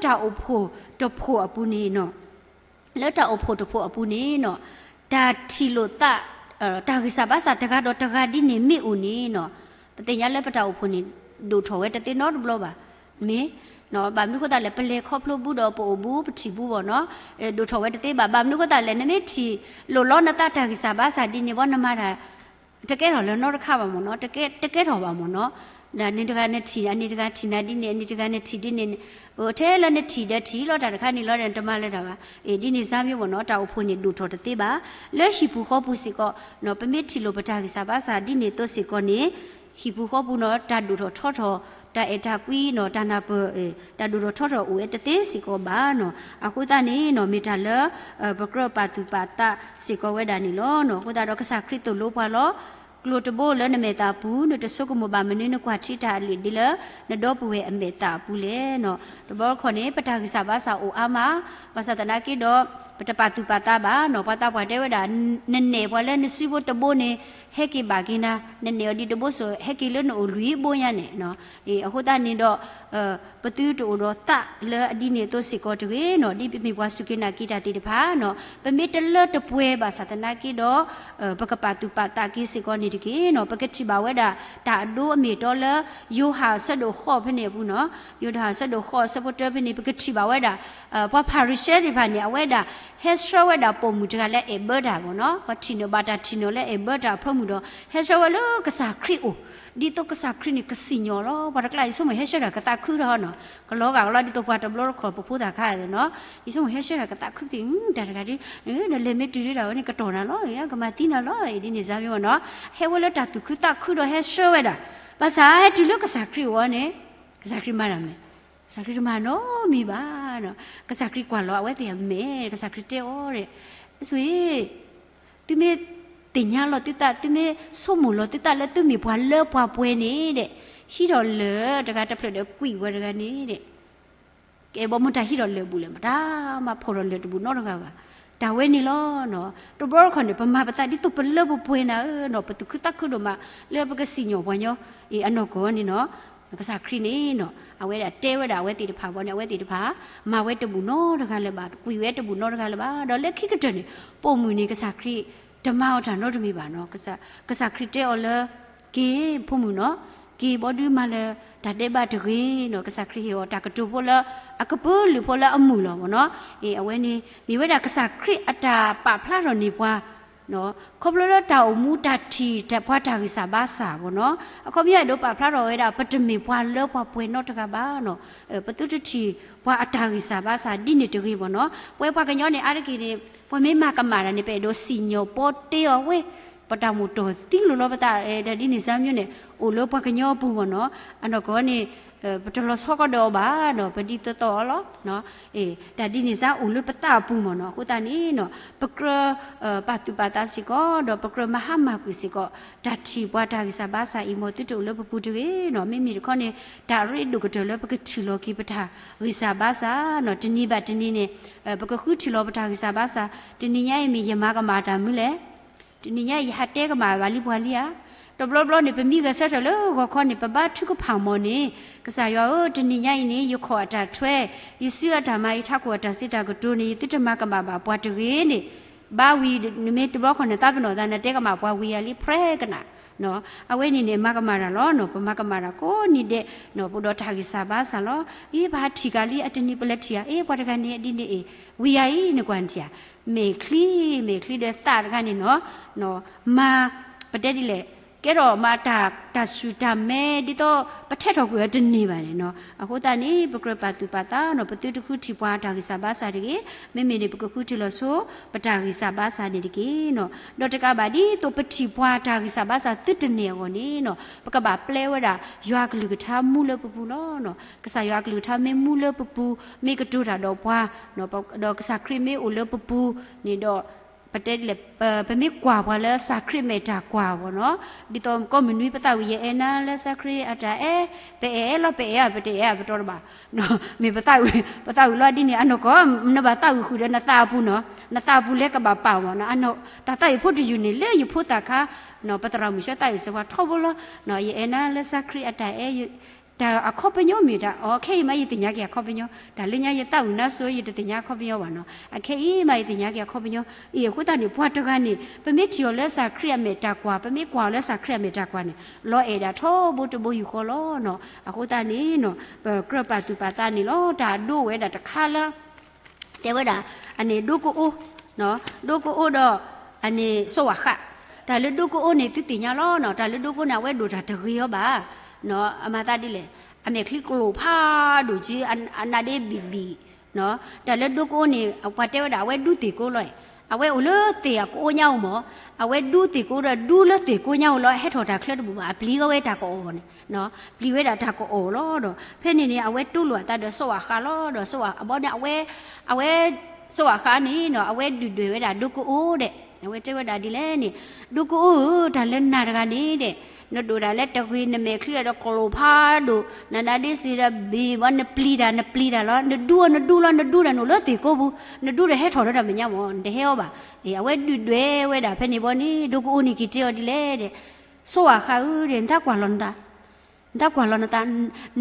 တၢ်အိၣ်ဖှိၣ်တဖှိၣ်အပူၤန့ၣ်နီၤ, လၢတၢ်အိၣ်ဖှိၣ်တဖှိၣ်အပူၤန့ၣ်နီၤ, တၢ်ထံၣ်လိာ်သး တၢ်ဂံၢ်စၢ်ဘါစၢ်တဂၤဒီးတဂၤဒ်န့ၣ်မ့ၢ်အိၣ်န့ၣ်နီၤ, ပသ့ၣ်ညါလၢပတၢ်အိၣ်ဖှိၣ်န့ၣ် ဒိၣ်ထီၣ်ဝဲတသ့နီတဘျီဘၣ်. မ့ၢ် ဘၣ်မနုၤအဃိသတးလဲၣ်, ပလဲၤခီဖျိဘူးဒီးပအိၣ်ဘူးပထံၣ်ဘူးဘၣ်နီၤ, ဒိၣ်ထီၣ်ဝဲတသ့ဘၣ်. ဘၣ်မနုၤအဃိသတးလဲၣ်, နမ့ၢ်ထံၣ်လိာ်လီနသးတၢ်ဂံၢ်စၢ်ဘါစၢ်ဒ်န့ၣ်ဘၣ် နမၤတၢ် တကဲထီၣ်လၢနီတခါဘၣ်မ့ၢ်နီၤ, တကဲထီၣ်ဘၣ်မ့ၢ်နီၤ. အန့ၣ်တဂၤနထံၣ် အန့ၣ်တဂၤထံၣ်နၤဒ်န့ၣ် အန့ၣ်တဂၤနထံၣ်ဒ်န့ၣ်, အိၣ်ထဲလၢနထံၣ်ဒီးထံၣ်လီၤတၢ်တခါန့ၣ်လီၤဒီး နတမၤလၢၤတၢ်ဘၣ်. အ့ၣ် ဒ်န့ၣ်စါမ့ၢ်မ့ၢ်နီၤ, တၢ်အိၣ်ဖှိၣ်န့ၣ်ဒိၣ်ထီၣ်တသ့ဘၣ်. လၢဟံၣ်ပူၤဃီပူၤစ့ၢ်ကီး ပမ့ၢ်ထံၣ်လိာ်ပတၢ်ဂံၢ်စၢ်ဘါစၢ်ဒ်န့ၣ်အသိးစ့ၢ်ကီးန့ၣ်, ဟံၣ်ပူၤဃီပူၤနီၤ တၢ်ဒိၣ်ထီၣ်ထီထီၣ် တၢ်အဲၣ်တၢ်ကွံနီၤ တၢ်နၢ်ပၢၢ် တၢ်ဒိၣ်ထီၣ်ထီထီၣ်အိၣ်ဝဲတသ့စ့ၢ်ကီးဘၣ်နီၤ. အဃိသတးန့ၣ်နီၤ မ့ၢ်တၢ်လၢ ပကြၢးပာ်သူၣ်ပာ်သးစ့ၢ်ကီးဝဲဒၣ်န့ၣ်လီၤနီၤ. အဃိသတးဒီးကစၢ်ခရံာ်သိၣ်လိပှၤလီၤ. ကျိၤတဘိလၢနမဲာ်သၣ်အပူၤ နတဆိကမိၣ်ဘၣ်မနုၤ နကွၢ်ထံတၢ်အလံာ်ဒ်လၢ နဒီပုၢ်ဝဲၢ်အမဲာ်သၣ်အပူၤလဲၣ်နီၤ. တဘျီတခီၣ်န့ၣ် ပတၢ်ဂံၢ်စၢ်ဘါစၢ်အိၣ်အါမး, ဘၣ်ဆၣ်သနာ်က့ဒီး ပတပာ်သူၣ်ပာ်သးဘၣ်နီၤ. ပှၤသးပှၢ်တဲဝဲဒၣ် နနဲၣ်ပှၤလၢနစုဖိတဘိန့ၣ် ဟဲက့ၤဘၣ်က့ၤနၤ, နနဲၣ်အီၤဒ်တဘိစိၤ ဟဲက့ၤလၢနအိၣ်လွံၢ်ဘိညါန့ၣ်နီၤ. အဃိသတးန့ၣ်ဒီး ပသုတအိၣ်ဒီးသးလၢအဒ်န့ၣ်အသိးစ့ၢ်ကီးတဂ့ၤနီၤ. ဒ်ပမ့ၢ်ပှၤစူၢ်က့ၤနာ်က့ၤတၢ်သ့ၣ်တဖၣ်နီၤ, ပမ့ၢ်တလၢတပှဲၤဘၣ်ဆၣ်သနာ်က့ဒီး ပကပာ်သူၣ်ပာ်သးက့ၤစ့ၢ်ကီးန့ၣ်တက့ၢ်နီၤ. ပကထံၣ်ဘၣ်ဝဲဒၣ် တၢ်အဒိအမ့ၢ်အတီလၢ ယိၤဟၣ်အဆၢဒိၣ်ဃိးဖဲန့ၣ်အပူၤနီၤ, ယိၤဟၣ်အဆၢဒိၣ်ဃိးအဆၢဖိတၢဖဲန့ၣ် ပကထံၣ်ဘၣ်ဝဲဒၣ် ပှၤဖၤရံၤၡဲသ့ၣ်တဖၣ်န့ၣ် အဝဲဒၣ် ဟဲဆှၢဝဲဒၣ်ပိာ်မုၣ်တဂၤလၢအဲၣ်ဘၢတၢ်မ့ၢ်နီၤ, ပှၤထံၣ်န့ၢ်ဘၣ်တၢ်ထံၣ်န့ၢ်လၢအဲၣ်ဘၢတၢ်အဖၢမုၢ်ဒီး ဟဲဆှၢဝဲလၢကစၢ်ခရံာ်အအိၣ်, ဒ်သိးကစၢ်ခရံာ်န့ၣ်ကစံၣ်ညီၣ်လီၤ. ပှၤတကျါ ယဆိကမိၣ်ဟဲဆှၢတၢ်ကသးခုထီၣ်နီၤ, ကလီၤဂာ်ကလီၤ ဒ်သိးပှၤတဘျီတခီၣ်ပဖိသၣ်ခါနီၤ, ယဆိကမိၣ်ဟဲဆှၢတၢ်ကသးခုကသ့ၣ် တၢ်တဂၤဒ် နလဲၤမ့ၢ်တုၤဒၣ်ဝဲန့ၣ် ကတီၢ်နၤလီၤ, ကမၤသံနၤလီၤ, ဒ်န့ၣ်စါမ့ၢ်နီၤ, ဟဲဝဲလၢတၢ်သူၣ်ခုသးခုဒီးဟဲဆှၢဝဲဒၣ်, ဘၣ်ဆၣ်ဟဲတုၤလၢကစၢ်ခရံာ်အအိၣ်န့ၣ် ကစၢ်ခရံာ်မၤတၢ်မနုၤလဲၣ်, ကစၢ်ခရံာ်တမၤနီတမံၤဘၣ်နီၤ, ကစၢ်ခရံာ်ကွၢ်လီၤအဝဲသ့ၣ်အမဲာ်, ကစၢ်ခရံာ်တဲအီၤဒီး အဆိ သုမ့ၢ်သ့ၣ်ညါလီၤသုသး သုမ့ၢ်ဆိကမိၣ်လီၤသုသးလၢသုမ့ၢ်ပှၤလၢပှၤပှဲၤန့ၣ်ဒီး ဟံးထီၣ်လၢာ်တဂၤတဖျၢၣ်ဒီးကွံာ်ဝဲတဂၤန့ၣ်ဒီး ကဲဘီမ့ၢ်တၢ်ဟံးထီၣ်လၢာ်ဘူးလဲၣ်, မတၤမၤဖီၣ်ထီၣ်လၢာ်တဘူးနီတဂၤဘၣ်. တၢ်ဝဲန့ၣ်လီၤနီၤ. တဘျီတခီၣ်န့ၣ် ပမၤပသးဒ်သိးပလၢပပှဲၤနၤဧၢနီၤ, ပသူၣ်ခုသးခုဒိၣ်မး လၢပကစံၣ်ညီၣ်ပှၤညီ အနီၢ်ကီၢ်န့ၣ်နီၤ. ကစၢ်ခရံာ်န့ၣ်နီၤ အဝဲဒၣ်တဲဝဲဒၣ်အဝဲသ့ၣ်တဖၣ်ဘီန့ၣ် အဝဲသ့ၣ်တဖၣ် မၤဝဲတဘူးနီတဂၤလၢၤဘၣ်, ကွံာ်ဝဲတဘူးနီတဂၤလၢၤဘၣ်. ဒီးလၢခံကတၢၢ်န့ၣ် ပိာ်မုၣ်န့ၣ် ကစၢ်ခရံာ်တမၤအီၤတၢ်နီတမံၤဘၣ်နီၤ. ကစၢ်ခရံာ်တဲအီၤလၢ က့ၤ ဖိမုၣ်နီၤ, က့ၤဘီဒုမၤလၢၤတၢ်ဒဲးဘးတဂ့ၤနီၤ. ကစၢ်ခရံာ်ဟ့ၣ်အီၤတၢ်ကတိၤဖိလၢ အကပုာ်လုးဖိလၢအမုာ်လီၤမ့ၢ်နီၤ. အဝဲန့ၣ် မ့ၢ်ဝဲဒၣ်ကစၢ်ခရံာ်အတၢ်ပာ်ဖျါထီၣ်န့ၢ်ပှၤ ခီဖျိလၢတၢ်အိၣ်မူတၢ်ထံၣ်တၢ်ပှၤတၢ်ဂံၢ်စၢ်ဘါစၢ်မ့ၢ်နီၤ. အခီပညီအဲၣ်ဒိးပာ်ဖျါထီၣ်ဝဲဒၣ် ပတမ့ၢ်ပှၤလၢပှၤပှဲၤနီတဂၤဘၣ်နီၤ. ပသုတထံၣ်ပှၤအတၢ်ဂံၢ်စၢ်ဘါစၢ်ဒ်န့ၣ်တဂ့ၤမ့ၢ်နီၤ. ပဝဲပှၤကညီန့ၣ် အါတက့ၢ်န့ၣ် ပှၤမ့ၢ်မၤကမၣ်တၢ်န့ၣ် ပအဲၣ်ဒိးစံၣ်ညီၣ်ပီတ့အီၤဝဲ ပတၢ်မိၣ်တီၢ်သံလိာ်လီၤပသး တၢ်ဒ်န့ၣ်စါမ့ၢ်န့ၣ် အိၣ်လၢပှၤကညီအပူၤမ့ၢ်နီၤ. အနီၢ်ကီၢ်န့ၣ် ပတလီၤဆီကဒီးအီၤဘၣ်နီၤ, ပဒ်သိးသိးအီၤလီၤ. တၢ်ဒ်န့ၣ်စါအိၣ်လၢပသးအပူၤမ့ၢ်နီၤ. အဃိသတးန့ၣ်နီၤ ပကြၢး ပာ်သူၣ်ပာ်သးစ့ၢ်ကီး ဒီးပကြၢးမၤဟါမၢ်ကွံာ်စ့ၢ်ကီး တၢ်ထံၣ်ပှၤတၢ်ဂံၢ်စၢ်ဘါစၢ်အံၤ မ်သုတအိၣ်လၢပပူၤတဂ့ၤနီၤ. မ့မ့ၢ်တခီန့ၣ် တၢ်ရ့ဒိၣ်ကတၢၢ်လၢပကထံၣ်လီၤက့ၤပတၢ်ဂံၢ်စၢ်ဘါစၢ်နီၤ. တနံၤဘၣ်တနံၤန့ၣ် ပကဃုထံၣ်လီၤပတၢ်ဂံၢ်စၢ်ဘါစၢ်, တနံၤညါအံၤမ့ၢ်ယမၤကမၣ်တၢ်မနုၤလဲၣ် တနံၤညါအံၤ ယဟးတဲကမၣ်ဘၣ်လံပှၤလံဧါ. တဘျီဘျီန့ၣ် ပမံဂဲၤဆၢထၢၣ်လၢဂီၤခီန့ၣ် ပဘါထုကဖၣ်မ့ၢ်န့ၣ်, ကစၢ်ယွၤဧၢ, တနံၤညါအံၤန့ၣ် ယခီၣ်အတၢ်ထွဲ, ယစုအတၢ်မၤ, ယထးခိၣ်အတၢ်စံးတၢ်ကတိၤန့ၣ် ယသုတမၤကမၣ်ဘၣ်ပှၤတဂ့ၤန့ၣ်, ဘါဝံၤ နမ့ၢ်တဘျီခီၣ်နသးပ့ၤနီၣ်သး နတဲကမၣ်ပှၤဝံၤယၤလံ ဖြဲကနၣ် အဝဲန့ၣ်န့ၣ် မၤကမၣ်တၢ်လီၤနီၤ. ပမၤကမၣ်တၢ်ကိးနံၤဒဲး ပဒီးတၢ်ဂံၢ်စၢ်ဘါစၢ်လီၤ. အ့ ပဟးထံၣ်ကၤလံ အတနံၤပလဲၤထံၣ်ဧါ, အ့ ပှၤတဂၤန့ၣ် ဒ်န့ၣ်အ့ၣ် ဝံၤယၤအံၤ နကွၢ်နထံၣ်ဧါ. မဲာ်ချံ မဲာ်ချံဒီးသးတခါန့ၣ်နီၤ, မၤ ပတဲဒ်လဲၣ် ကဲထီၣ်မၤတၢ် တၢ်ဆူၣ်တၢ်မဲာ် ဒ်သိးပထဲထီၣ်ကွံာ်အီၤတန့ၢ်ဘၣ်န့ၣ်နီၤ. အဃိသတးန့ၣ် ပကြၢးပာ်သူၣ်ပာ်သးနီၤ, ပသုတဃုထံၣ်ပှၤတၢ်ဂံၢ်စၢ်ဘါစၢ်တဂ့ၤ. မ့မ့ၢ်န့ၣ် ပကဃုထံၣ်လီၤဆိ ပတၢ်ဂံၢ်စၢ်ဘါစၢ်န့ၣ်တက့ၢ်နီၤ. ဒီးတကးဘၣ် ဒ်သိးပထံၣ်ပှၤတၢ်ဂံၢ်စၢ်ဘါစၢ်သုတန့ၢ်အဂီၢ်န့ၣ်နီၤ, ပကဘၣ်ပျဲဝဲဒၣ် ယွၤကလုၢ်ကထါမူလၢပပူၤလီၤနီၤ. ကစၢ်ယွၤအကလုၢ်ကထါမ့ၢ်မူလၢပပူၤ, မ့ၢ်ကတိၤတၢ်ဒီးပှၤ, ဒီးကစၢ်ခရံာ်မ့ၢ်အိၣ်လၢပပူၤန့ၣ်ဒီး ပတဲဒ်လဲၣ် ပမ့ၢ်ကွၢ်ပှၤလၢစၢ်ခရံာ်မဲာ်တၢ်ကွၢ်အဂီၢ်နီၤ. ဒ်သိးကိးမုၢ်နွံပသးဝံၤ ယအဲၣ်နၤလၢစၢ်ခရံာ်အတၢ်အဲၣ်, ပအဲၣ်လီၤ ပအဲၣ်ဧါ ပတအဲၣ်ဧါ ပတီတဘၣ် မ့ၢ်ပသးဝံၤ ပသးဝံၤလီၤဒ်န့ၣ် အနီၢ်ကီၢ် နဘၣ်သးဝံၤဃုာ်ဒီးနသးအပူၤနီၤ, နသးအပူၤလၢကဘၣ်ပာ်မ့ၢ်နီၤ. တၢ်သးဝံၤဖိတယုၢ်န့ၣ် လၢယဖိသၣ်ခါ ပသရၣ်မုၣ်ဆၢသးဝံၤစၢၤပှၤထီဘိလီၤ. ယအဲၣ်နၤလၢစၢ်ခရံာ်အတၢ်အဲၣ်, တၢ်အခီပညီမ့ၢ်တၢ်အီၤ ခဲအံၤမးယသ့ၣ်ညါက့ၤအခီပညီ, တၢ်လၢညါယသးဝံၣ်နါစိၤ ယတသ့ၣ်ညါအခီပညီဘၣ်နီၤ. အခဲအံၤမးယသ့ၣ်ညါက့ၤအခီပညီ. အံၤအဃိသတးန့ၣ် ပှၤတဂၤန့ၣ် ပမ့ၢ်ထံၣ်အီၤလၢကစၢ်ခရံာ်အမဲာ်တၢ်ကွၢ်, ပမ့ၢ်ကွၢ်အီၤလၢကစၢ်ခရံာ်အမဲာ်တၢ်ကွၢ်န့ၣ် လီၤအဲၣ်ဒၣ်ထီဘိတဘိယူၢ်ဃီလီၤနီၤ. အဃိသတးန့ၣ်နီၤ ပကြၢးပာ်သူၣ်ပာ်သးန့ၣ်လီၤ. တၢ်အဒိဝဲဒၣ်တခါလၢ တဲဝဲဒၣ် အန့ၣ်ဒိကအိ, ဒိကအိဒီး အန့ၣ်စီၤဝၣ်ဃး. တၢ်လၢဒိကအိန့ၣ် သုသ့ၣ်ညါလီၤနီၤ. တၢ်လၢဒိကအိန့ၣ် အဝဲဒိၣ်တၢ်တဂ့ၤအီၤဘၣ်. အမၤသးဒ်လဲၣ်, အမဲာ်ချံကျိၤဖးဒိၣ်က့ အနါဒ့ဘံၣ်ဘံၣ်. တၢ်လၢဒိကအိန့ၣ် ပှၤတဲဝဲဒၣ် အဝဲဒူသ့ၣ်ကိလီၤ. အဝဲအိၣ်လၢသ့ၣ်အကအိညါအိၣ်မး, အဝဲဒူသ့ၣ်ကိဒီး ဒူလၢသ့ၣ်ကိညါအိၣ်လီၤ. ဟဲထီၣ်တၢ်ချၢတဘူၣ်ဘၣ်, အပျံၤဝဲတၢ်ကအီၣ်န့ၣ်, ပျံၤဝဲဒၣ်တၢ်ကအီၣ်လီၤဒီး ဖဲန့ၣ်န့ၣ် အဝဲတိလိာ်အသးဒီးစီၤဝၣ်ဃးလီၤ. ဒီးစီၤဝၣ်အဘီန့ၣ် အဝဲ အဝဲ စီၤဝၣ်ဃးန့ၣ်နီၤ အဝဲဒုၣ်ဒွဲၣ်ဝဲဒၣ်ဒိကအိဒဲး. အဝဲတဲဝဲဒၣ်ဒ်လဲၣ်န့ၣ်, ဒိကအိဧၢ, တၢ်လၢနၤတဂၤန့ၣ်ဒဲး နဒိၣ်ဒၣ်လၢတဂ့ၤ နမဲာ်ချံဒီးကျိၤဖးဒိၣ်, နနါဒ့စံးဒီးဘံၣ်ဘီ နပျံၤတၢ် နပျံၤတၢ်လီၤ. နဒူအီၤ နဒူလီၤ နဒူဒီးနအိၣ်လၢသ့ၣ်ကိပူၤ, နဒူဒီးဟဲထီၣ်ဒီးတၢ်မဲာ်ညါမး နတဟဲအီၤဘၣ်. အဝဲဒုၣ်ဒွဲၣ်ဝဲဒၣ်ဖဲန့ၣ်ဘီန့ၣ် ဒိကအိန့ၣ်က့ၤတဲအီၤဒ်လဲၣ်ဒဲး, စီၤဝၣ်ဃးဧၢဒဲး နတၢ်ကွၢ်လီၤနသး နတၢ်ကွၢ်လီၤနသး,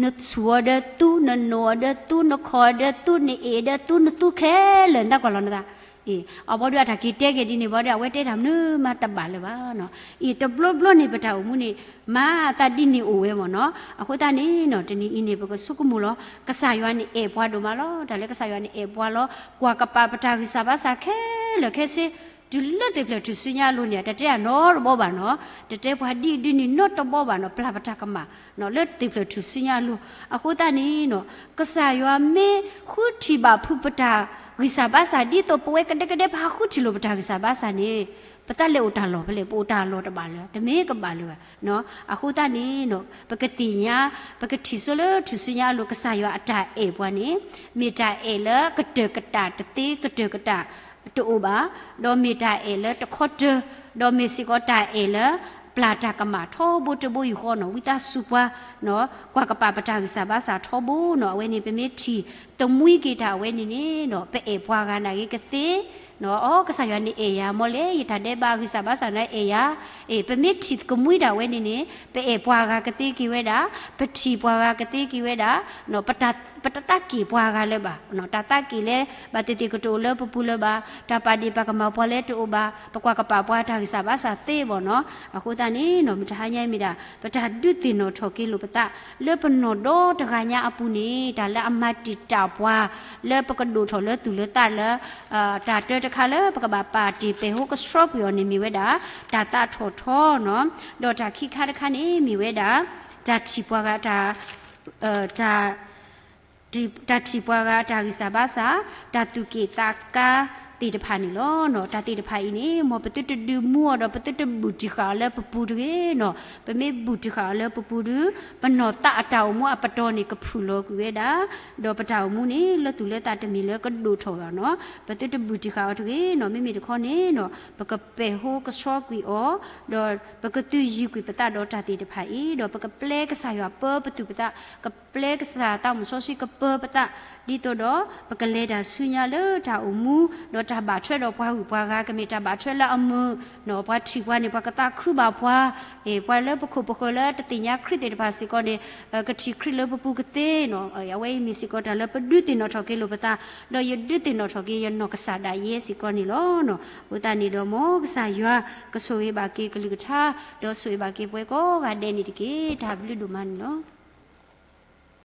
နဆူၣ်အီၤဒီးသူ, နနိၣ်အီၤဒီးသူ, နခိးအီၤဒီးသူ, နအ့ၣ်အီၤဒီးသူ, နသူခဲလၢာ် နတၢ်ကွၢ်လီၤနသး. အဘီဒီးအတၢ်က့ၤတဲက့ၤဒ်န့ၣ်ဘီဒီး အဝဲတဲတၢ်မနုၤမးတဘၣ်လၢၤဘၣ်နီၤ. အံၤတဘျီဘျီန့ၣ် ပတၢ်အိၣ်မူန့ၣ် မၤအသးဒ်န့ၣ်အိၣ်ဝဲမးနီၤ. အဃိသတးန့ၣ်နီၤ တနံၤအံၤန့ၣ် ပကဆိကမိၣ်လီၤ. ကစၢ်ယွၤန့ၣ်အဲၣ်ပှၤဒိၣ်မးလီၤ. တၢ်လၢကစၢ်ယွၤန့ၣ်အဲၣ်ပှၤလီၤ. ကွၢ်ကပာ်ပတၢ်ဂံၢ်စၢ်ဘါစၢ်ခဲလၢာ်ခဲဆ့ တုၤလၢသ့ၣ်ဖျၢၣ်ထူၣ်စုညါအလိၤန့ၣ် တတဲအနီတဘီဘၣ်နီၤ, တတဲပှၤဒ်အံၤဒ်န့ၣ်နီတဘီဘၣ်နီၤ, ပျၢ်ပတၢ်ကမၣ်နီၤ လၢသ့ၣ်ဖျၢၣ်ထူၣ်စုညါအလိၤ. အဃိသတးန့ၣ်နီၤ ကစၢ်ယွၤမ့ၢ်ဃုထံၣ်ဘၣ်ဖုးပတၢ်ဂံၢ်စၢ်ဘါစၢ် ဒ်သိးပဝဲကဒဲကဒဲ ပဟးဃုထံၣ်လိာ်ပတၢ်ဂံၢ်စၢ်ဘါစၢ်န့ၣ် ပသးလဲၤအိၣ်တၢ်လီၢ်ဖဲလဲၣ်, ပအိၣ်တၢ်လီၢ်တဘၣ်လၢၤ, တမ့ၢ်ကဘၣ်လၢၤဘၣ်နီၤ. အဃိသတးန့ၣ်နီၤ ပကသ့ၣ်ညါ ပကထံၣ်ဆိလၢထူၣ်စုညါအလိၤ ကစၢ်ယွၤအတၢ်အဲၣ်ပှၤန့ၣ် မ့ၢ်တၢ်အဲၣ်လၢကတၢၢ်ကတၢၢ်တသ့ ကတၢၢ်ကတၢၢ် တအိၣ်ဘၣ်, ဒီးမ့ၢ်တၢ်အဲၣ်လၢတခီတၢၢ်, ဒီးမ့ၢ်စ့ၢ်ကီးတၢ်အဲၣ်လၢ ပျၢ်တၢ်ကမၣ်ထီဘိတဘိယူၢ်ဃီနီၤ, ဝံသးစူၤပှၤနီၤ, ကွၢ်ကပာ်ပတၢ်ဂံၢ်စၢ်ဘါစၢ်ထီဘိနီၤ. အဝဲန့ၣ် ပမ့ၢ်ထံၣ်သမံက့ၤတၢ်အဝဲန့ၣ်န့ၣ်နီၤ ပအဲၣ်ပှၤဂၤနာ်က့ကသ့ အီ ကစၢ်ယွၤန့ၣ်အဲၣ်ယၤ မ်လဲၣ် ယတၢ်ဒဲးဘးဂံၢ်စၢ်ဘါစၢ်န့ၣ်အဲၣ်ယၤ, အ့ ပမ့ၢ်ထံၣ်ကမှံဒၣ်ဝဲန့ၣ်န့ၣ် ပအဲၣ်ပှၤဂၤကသ့က့ၤဝဲဒၣ်, ပထံၣ်ပှၤဂၤကသ့က့ၤဝဲဒၣ်, ပတသးက့ၣ်ပှၤဂၤလၢၤဘၣ်, တၢ်သးက့ၣ်လၢ ဘၣ်သ့ၣ်သ့ၣ်ကတအိၣ်လၢပပူၤလၢၤဘၣ်, တၢ်ပာ်ဒ့ၣ်ပာ်ကမၣ်ပှၤလၢတအိၣ်ဘၣ်, ပကွၢ်ကပာ်ပှၤတၢ်ဂံၢ်စၢ်ဘါစၢ်သ့ဘၣ်နီၤ. အဃိသတးန့ၣ်နီၤ မုၢ်တဟါညါအံၤမ့ၢ်ဒၣ် ပတၢ်ဒုးသ့ၣ်နီၣ်ထီၣ်က့ၤလိာ်ပသး လၢပနီၢ်ဒီတဂၤညါအပူၤန့ၣ် တၢ်လၢအမၤတံာ်တာ်ပှၤ လၢပကဒိၣ်ထီၣ်လၢသူၣ်လၢသးလၢ တၢ်တၢတခါလၢပကဘၣ်ပာ်တ့ၢ်ပဲာ်ဟိကဆှီကွံာ်အီၤန့ၣ်မ့ၢ်ဝဲဒၣ် တၢ်သးထီၣ်ထီနီၤ, ဒီးတၢ်ခံခါတခါန့ၣ်မ့ၢ်ဝဲဒၣ် တၢ်ထံၣ်ပှၤဂၤ တၢ်ထံၣ်ပှၤဂၤအတၢ်ဂံၢ်စၢ်ဘါစၢ်, တၢ်သူၣ်က့ၣ်သးကါသ့ၣ်တဖၣ်န့ၣ်လီၤ. တၢ်သ့ၣ်တဖၣ်အံၤန့ၣ် မ်ပသုတဒုးမူအီၤဒီး ပသုတဘူၣ်တံၢ်ဃာ်အီၤလၢပပူၤတဂ့ၤနီၤ. ပမ့ၢ်ဘူၣ်တံၢ်ဃာ်အီၤလၢပပူၤဒီး ပနီၢ်သးအတၢ်အိၣ်မူအပတီၢ်န့ၣ် ကဖုၣ်လီၤကွံာ်ဝဲဒၣ်, ဒီးပတၢ်အိၣ်မူန့ၣ် လၢသူၣ်လၢသးတမ့ၢ်လၢကဒိၣ်ထီၣ်ဘၣ်နီၤ. ပသုတဘူၣ်တံၢ်ဃာ်အီၤတဂ့ၤနီၤ. မ့မ့ၢ်တခီန့ၣ်နီၤ ပကပဲာ်ဟိကဆှီကွံာ်အီၤ, ဒီးပကသုယုၢ်ကွံာ်ပသးဒီးတၢ်သ့ၣ်တဖၣ်အံၤ, ဒီးပကပျဲကစၢ်ယွၤပၢပသူၣ်ပသး, ကပျဲကစၢ်သးမုၢ်စီဆှံကပၢပသး, ဒ်သိးဒီး ပကလဲၤတၢ်ဆူညါလၢတၢ်အိၣ်မူ, ဒီးတၢ်ဘၣ်ထွဲဒီးပှၤဂုၤပှၤဂၤ ကမ့ၢ်တၢ်ဘၣ်ထွဲလၢအမုာ်နီၤ, ပှၤထံၣ်ပှၤန့ၣ် ပှၤကသးခုဘၣ်ပှၤ, အ့ ပှၤလၢပခိၣ်ပဃၢၤလၢတသ့ၣ်ညါခရံာ်သ့ၣ်တဖၣ်စ့ၢ်ကီးန့ၣ် ကထံၣ်ခရံာ်လၢပပူၤကသ့နီၤ. အဝဲအံၤမ့ၢ်စ့ၢ်ကီးတၢ်လၢပဒုးသ့ၣ်နီၣ်ထီၣ်က့ၤလိာ်ပသး, ဒီးယဒုးသ့ၣ်နီၣ်ထီၣ်က့ၤယနီၢ်ကစၢ်ဒၣ်ယဲစ့ၢ်ကီးန့ၣ်လီၤ. အဃိသတးန့ၣ်ဒီး မ်ကစၢ်ယွၤကဆိၣ်ဂ့ၤဘၣ်က့ၤကလုၢ်ကထါ, ဒီးဆိၣ်ဂ့ၤဘၣ်က့ၤပှၤကိးဂၤဒဲးန့ၣ်တက့ၢ်. တၢ်ဘျုးဒိၣ်မးန့ၣ်လီၤ.